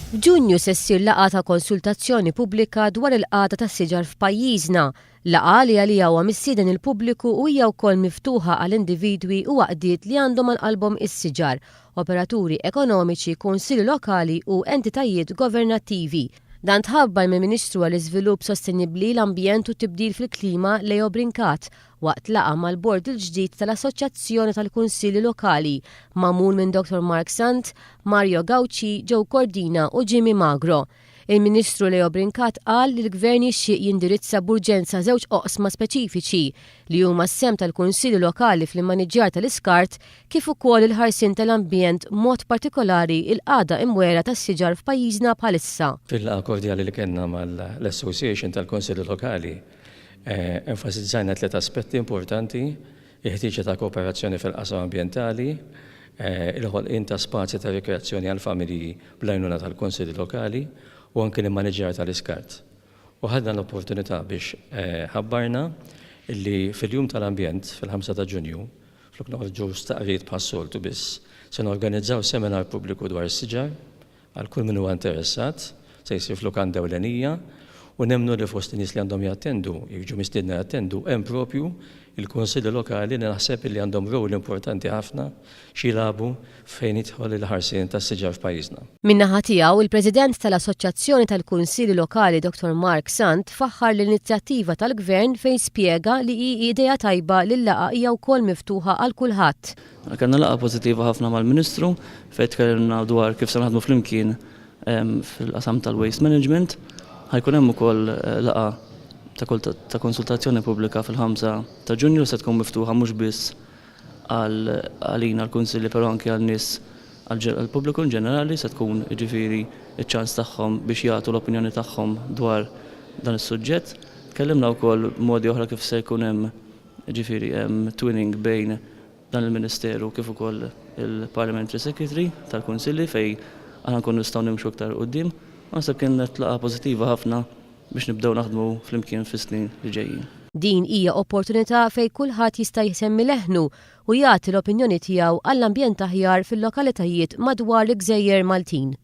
F'Ġunju se ssir laqgħa ta' konsultazzjoni pubblika dwar il-qagħda tas-siġar f'pajjiżna, laqgħa li għaliha huwa mistieden il-pubbliku u hija wkoll miftuħa għal individwi u għaqdiet li għandhom għal qalbhom is-siġar, operaturi ekonomiċi, kunsilli lokali u entitajiet governattivi. Dan tħabbar mill-Ministru għall-Iżvilupp Sostenibbli, l-Ambjent u t-Tibdil fil-Klima Leo Brincat waqt laqgħa mal-bord il-ġdid tal-Assoċjazzjoni tal-Kunsilli Lokali magħmul minn Dottor Mark Sant, Mario Gauci, Joe Cordina u Jimmy Magro. Il-Ministru Leo Brincat qal li l-Gvern jixtieq jindirizza b'urġenza żewġ oqsma speċifiċi li huma s-sehem tal-Kunsilli Lokali fl-immaniġġjar tal-iskart kif ukoll il-ħarsien tal-ambjent b'mod partikolari l-qagħda imwegħra tas-siġar f'pajjiżna bħalissa. Fil-laqgħa kordjali li kellna mal-Association tal-Kunsilli Lokali Enfasizzajna tliet aspetti importanti, il-ħtieġa ta' kooperazzjoni fil-qasam ambjentali, il-ħolqien ta' spazji ta' rikreazzjoni għall-familji bl-għajnuna tal-kunsilli lokali u anki l-immaniġġjar tal-iskart. U ħadna l-opportunità biex ħabbarna li fil-Jum tal-Ambjent, fil-5 ta' Ġunju, flok noħorġu stqarrijiet bħas-soltu biss, se norganizzaw seminar pubbliku dwar is-siġar, Għal kull min huwa interessat, se jsir f'lukanda ewlenija u nemmnu li fost in-nies li għandhom jattendu, jiġu mistiedna jattendu, hemm propju l-Kunsilli Lokali li naħseb illi għandhom role importanti ħafna x'jilagħbu fejn jidħol il-ħarsien tas-siġar f'pajjiżna. Min-naħa tiegħu, il-President tal-Assoċjazzjoni tal-Kunsilli Lokali Dottor Mark Sant faħħar l-inizjattiva tal-Gvern fejn spjega li hi idea tajba li l-laqgħa hija wkoll miftuħa għal kulħadd. Kellna laqgħa pożittiva ħafna mal-Ministru fejn tkellimna dwar kif se naħdmu flimkien fil-qasam tal-waste management. Ħa jkun hemm ukoll laqgħa ta' konsultazzjoni pubblika fil-5 ta' Ġunju li se tkun miftuħa mhux biss għalina l-Kunsilli però anke għan-nies għall-pubbliku in ġenerali se tkun jiġifieri ċ-ċans tagħhom biex jagħtu l-opinjoni tagħhom dwar dan is-suġġett. Tkellimna wkoll modi oħra kif se jkun hemm jiġifieri twinning bejn dan il-Ministeru kif ukoll il-Parliamentary Secretary tal-Kunsilli fejn aħna nkunu nistgħu nimxu iktar 'il quddiem. U naħseb kienet laqgħa pożittiva ħafna biex nibdew naħdmu flimkien fis-snin li ġejjin. Din hija opportunità fejn kulħadd jista' jsemmi leħnu u jagħti l-opinjoni tiegħu għall-ambjent aħjar fil-lokalitajiet madwar l-gżejjer Maltin.